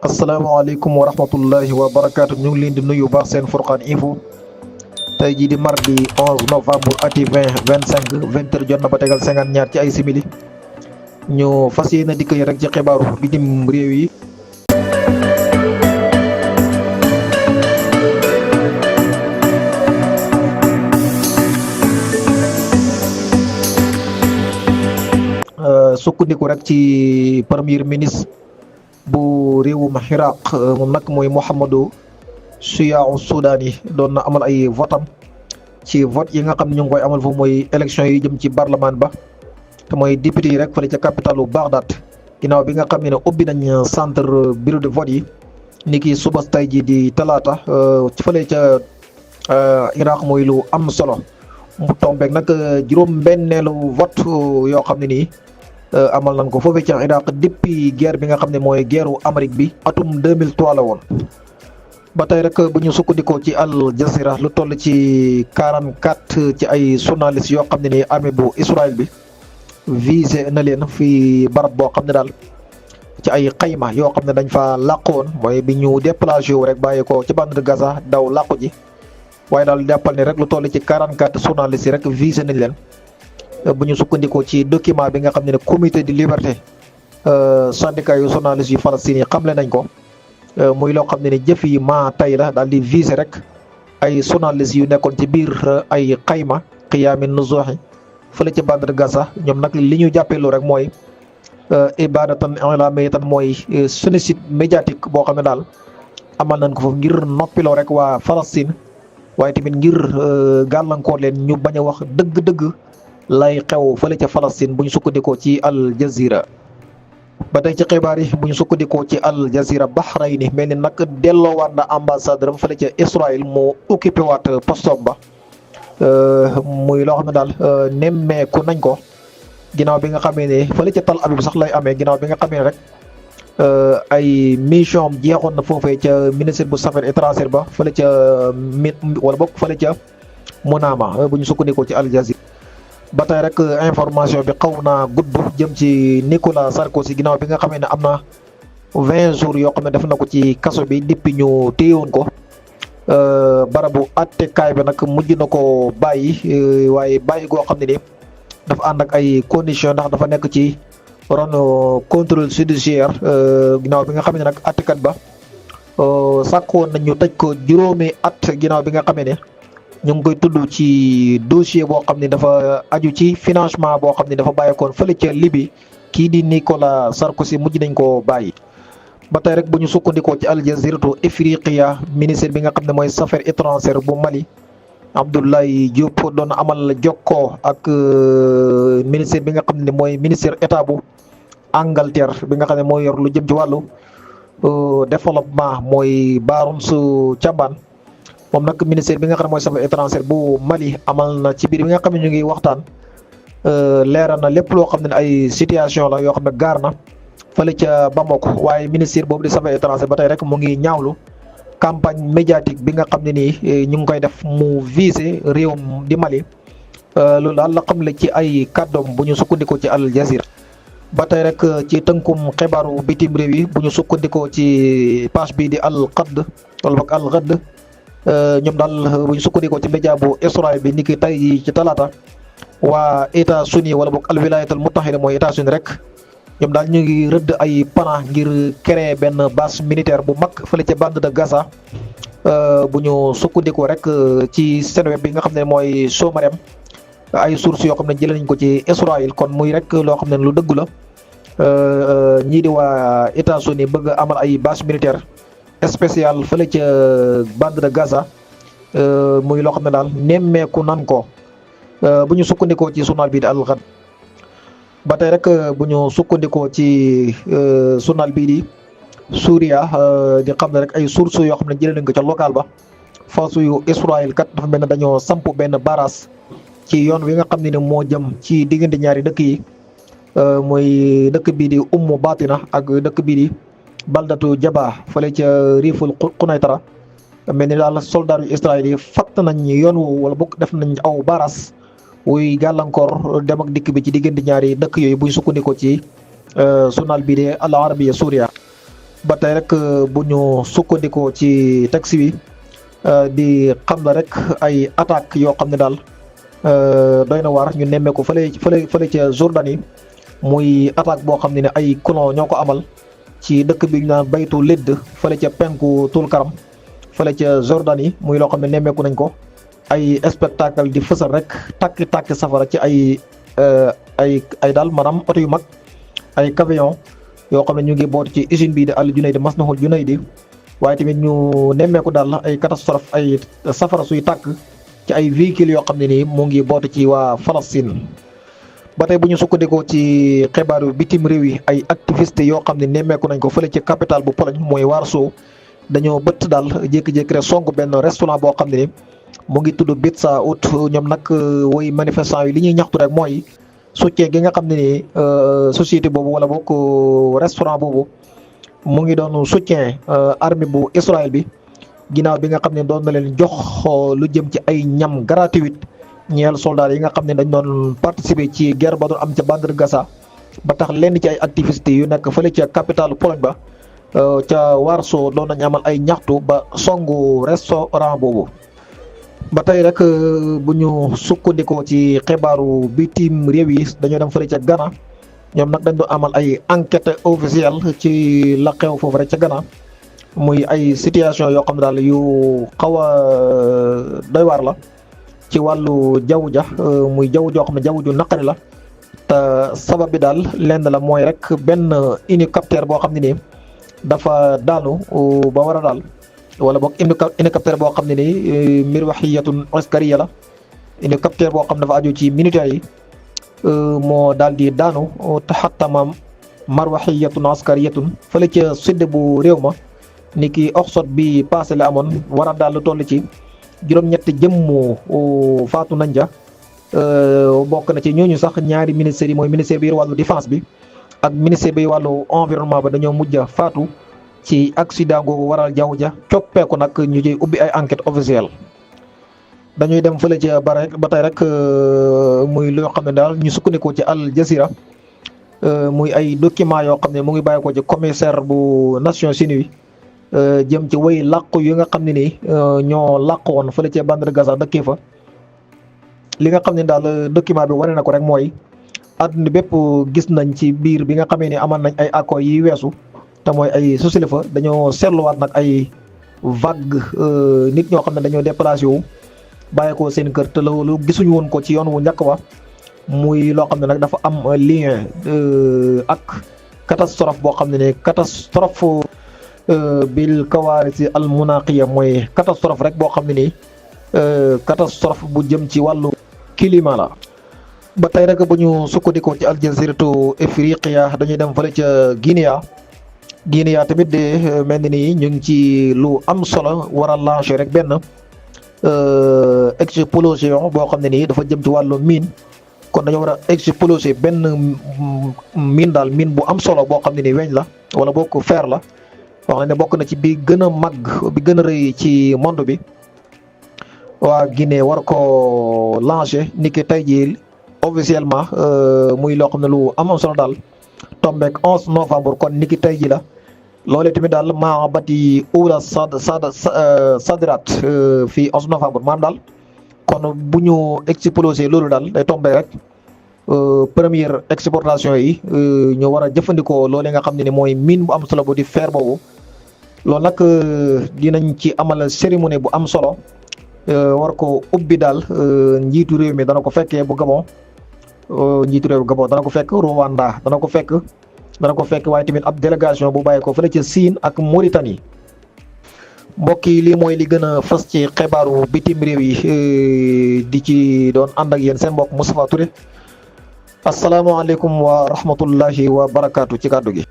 asalaamaaleykum wa rahmatullahi wa barakaatu ñu ngi leen di nuyu baax seen Furqan info tey jii di mardi 11 novembre ati 2025 20h jot na ba tegal 52 ci ay simili ñu fas yéene dikk yi rek ci xibaaru bitim réew yi. Sukkandiku rek ci premier ministre bu réewum Iraq moom nag mooy Mouhamadou Chiyaahu Soudaani doon na amal ay votam ci vote yi nga xam ne ñu ngi koy amal foofu mooy élection yi jëm ci parlement ba te mooy député yi rek fële ca capitalu Bagdad ginnaaw bi nga xam ne ubbi nañ centre bureau de vote yi ni ki suba tey ji di talaata fële ca Iraq mooy lu am solo mu tombeek nag juróom-benneelu vote yoo xam ne nii amal nañ ko foofee ca Iraq depuis guerre bi nga xam ne mooy guerru Amérique bi atum 2003 la woon. ba tey rek bu ñu sukkandikoo ci Al Jazeera lu toll ci 44 ci ay journalistes yoo xam ne ni armée bu Israël bi visé na leen fi barab boo xam ne daal ci ay xayma yoo xam ne dañ fa làqoon mooy bi ñu déplacé wu rek bàyyi ko ci bande de Gaza daw làqu ji waaye daal jàppal ni rek lu toll ci 44 journalistes yi rek visé nañ leen. bu ñu sukkandikoo ci document bi nga xam ne comité de liberté syndicat yu journalistes yu Palestine yi xamle nañ ko muy loo xam ne jëf yi maa tey la daal di viser rek ay journalistes yu nekkoon ci biir ay xayma qiyaami nuzuhi fële ci bande de Gaza ñoom nag li ñu jàppeelu rek mooy ibadatan ilamiyatan mooy génocide médiatique boo xam ne daal amal nañ ko foofu ngir noppiloo rek waa Palestine waaye tamit ngir gàllankoor leen ñu bañ a wax dëgg-dëgg lay xew fële ca Palestine bu ñu sukkandikoo ci Al Jazeera. ba tey ci xibaar yi bu ñu sukkandikoo ci Al Jazeera Bahrain mel ni nag delloowaat na ambassadeur am fële ca Israël moo occupé waat postom ba muy loo xam ne daal nemmeeku nañ ko ginnaaw bi nga xamee ne fële ca Tel Aviv sax lay amee ginnaaw bi nga xamee ne rek ay mission am jeexoon na foofee ca ministère bu affaires étrangères ba fële ca wala bokk fële ca Munama bu ñu sukkandikoo ci Al Jazeera. ba tey rek information bi xaw naa gudd jëm ci Nicolas Sarkozy ginnaaw bi nga xamee ne am na 20 jours yoo xam ne def na ko ci kaso bi depuis ñu téyewoon ko barabu attekaay bi nag mujj na ko bàyyi waaye bàyyi goo xam ne ni dafa ànd ak ay conditions ndax dafa nekk ci ron contrôle judiciaire ginnaaw bi nga xam ne nag attekat ba sàkkoon nañ ñu tëj ko juróomi at ginnaaw bi nga xamee ne. ñu ngi koy tudd ci dossier boo xam ne dafa aju ci financement boo xam ne dafa bàyyeekoon fële ca Libye kii di Nicolas Sarkozy mujj nañ koo bàyyi. ba tey rek bu ñu sukkandikoo ci Al Jazeera Afriqiya ministre bi nga xam ne mooy affaires étrangères bu Mali Abdoulaye Diop doon amal jokkoo ak ministre bi nga xam ne mooy ministère état bu Angleterre bi nga xam ne mooy yor lu jëm ci wàllu développement mooy Barounsu Thiambane. moom nag ministère bi nga xam ne mooy affaires étrangères bu Mali amal na ci biir bi nga xam ne ñu ngi waxtaan leeral na lépp loo xam ne ay situation la yoo xam ne gaar na fële ca Bamako waaye ministère boobu di affaires étrangères ba tey rek mu ngi ñaawlu campagne médiatique bi nga xam ne nii ñu ngi koy def mu visé réewum di Mali loolu daal la xam le ci ay kàddoom bu ñu sukkandikoo ci Al Jazeera. ba tey rek ci tënkum xibaaru bitim réew yi bu ñu sukkandikoo ci page bi di Al Qadd wala boog Al Qadd ñoom daal bu ñu sukkandikoo ci média bu Israël bi ni ki tey ci talaata waa États-Unis wala boog al wilayatul muttahida mooy États-Unis rek ñoom daal ñu ngi rëdd ay plan ngir créer benn base militaire bu mag fële ca bande de Gaza bu ñu sukkandikoo rek ci seen web bi nga xam ne mooy Somarem ay sources yoo xam ne jëlee nañ ko ci Israël kon muy rek loo xam ne lu dëgg la ñii di waa États-Unis bëgg amal ay base militaire spécial fële ca bande de Gaza muy loo xam ne daal nemmeeku nan ko bu ñu sukkandikoo ci journal bii di Al Ghad. ba tey rek bu ñu sukkandikoo ci journal bii di Suria di xam ne rek ay sources yoo xam ne jëlee nañ ko ca local ba force yu Israël kat dafa mel ne dañoo samp benn barrage ci yoon wi nga xam ne moo jëm ci diggante ñaari dëkk yi muy dëkk bii di Batina ak dëkk bii di baldatu Jaba fële ca riiful Qunaytara mel ni daal soldat yu Israël yi fatt nañ yoon wu wala bokk def nañ aw baras wuy gàllankoor dem ak dikk bi ci diggante ñaari dëkk yooyu buy sukkandikoo ci journal bi de Al Arabiya Suuriya ba tey rek bu ñu sukkandikoo ci taxi bi di xam la rek ay attaques yoo xam ne daal doy na waar ñu nemmee ko fële ca Jordanie muy attaque boo xam ne ay colon ñoo ko amal ci dëkk bi ñu naan baytu Lidd fële ca penku Tulkaram fële ca Jordanie muy loo xam ne nemmeeku nañ ko ay spectacle di fësal rek tàkki safara ci ay daal maanaam oto yu mag ay camion yoo xam ne ñu ngi boot ci usine bii di Al Junayd Masnahul Junayd waaye tamit ñu nemmeeku daal ay catastrophe ay safara suy tàkk ci ay véhicules yoo xam ne nii mu ngi boot ci waa Palestine. ba tey bu ñu sukkandikoo ci xibaaru bitim réew yi ay activistes yoo xam ne nemmeeku nañ ko fële ci capitale bu Pologne mooy Warsaw dañoo bëtt daal jékki-jékki rek song benn restaurant boo xam ne ni mu ngi tudd Pizza Hut ñoom nag woy manifestant yi li ñuy ñaxtu rek mooy soutien gi nga xam ne ni société boobu wala boog restaurant boobu mu ngi doon soutien armée bu Israël bi ginnaaw bi nga xam ne doon na leen jox lu jëm ci ay ñam gratuit ñeel soldats yi nga xam ne dañ doon participer ci guerre ba doon am ca bande de Gaza ba tax lenn ci ay activistes yu nekk fële ca capitale Pologne ba ca Warsaw doon nañu amal ay ñaxtu ba songu restaurant boobu. ba tey rek bu ñu sukkandikoo ci xibaaru bitim réew yi dañoo dem fële ca Ghana ñoom nag dañ doon amal ay enquête officielle ci la xew foofu rek ca Ghana muy ay situation yoo xam ne daal yu xaw a doy waar la ci wàllu jaww ja muy jaww joo xam ne jaww ju naqari la te sabab bi daal lenn la mooy rek benn hélicoptère boo xam ne nii dafa daanu ba war a daal wala boog hélicoptère boo xam ne nii mirwahiyatun askariya la hélicoptère boo xam ne dafa aju ci militaire yi moo daal di daanu taxattama marwahiyatun askariyatun fële ca sud bu réew ma ni ki oxsot bi passé la amoon war a daal lu toll ci juróom-ñetti jëmm faatu nañ ja bokk na ci ñooñu sax ñaari ministères yi mooy ministère bi wàllu défense bi ak ministère bi wàllu environnement ba dañoo mujj a faatu ci accident googu waral jaww ja coppeeku nag ñu ciy ubbi ay enquête officielle dañuy dem fële ci ba tey rek muy loo xam ne daal ñu sukkandikoo ci Al Jazeera muy ay documents yoo xam ne mu ngi bàyyi ko ci commissaire bu Nations Unies jëm ci way làqu yi nga xam ne nii ñoo làqu woon fële ci bande de Gaza dëkkee fa li nga xam ne daal document bi wane na ko rek mooy àdduna bépp gis nañ ci biir bi nga xamee ni amal nañ ay accords yi weesu te mooy ay susile fa dañoo seetluwaat nag ay vague nit ñoo xam ne dañoo déplacé wu bàyyeekoo seen kër te loolu gisuñu woon ko ci yoon wu njëkk wa muy loo xam ne nag dafa am lien ak catastrophe boo xam ne ne catastrophe bil kawaarisi al munaqiya mooy catastrophe rek boo xam ne nii catastrophe bu jëm ci wàllu climat la. ba tey rek bu ñu sukkandikoo ci Al Jaziratu Afriqiya dañuy dem fële ca Guinea tamit de mel ni nii ñu ngi ci lu am solo war a lancer rek benn explosion boo xam ne nii dafa jëm ci wàllu mine kon dañoo war a exploser benn mine daal mine bu am solo boo xam ne nii weñ la wala boo ko fer la wax na ne bokk na ci bi gën a màgg bi gën a rëy ci monde bi waa Guinée war ko lancer ni ki tey jii officiellement muy loo xam ne lu am solo daal tombeek 11 novembre kon ni ki tey jii la loolee tamit daal maa bati ula sadrat fii 11 novembre maanaam daal kon bu ñu explosé loolu daal day tombé rek première exportation yi ñu war a jëfandikoo loolee nga xam ne ni mooy mine bu am solo bu di fer boobu loolu nag dinañ ci amal cérémonie bu am solo war ko ubbi daal njiitu réew mi dana ko fekkee bu Gabon njiitu réew Gabon dana ko fekk Rwanda dana ko fekk waaye tamit ab délégation bu bàyyi ko fële ca Siin ak Mauritanie mbokk yi lii mooy li gën a fas ci xibaaru bitim réew yi di ci doon ànd ak yéen seen mbokk Moustapha Touré asalaamaaleykum wa rahmatullahi wa barakaatu ci kàddu gi.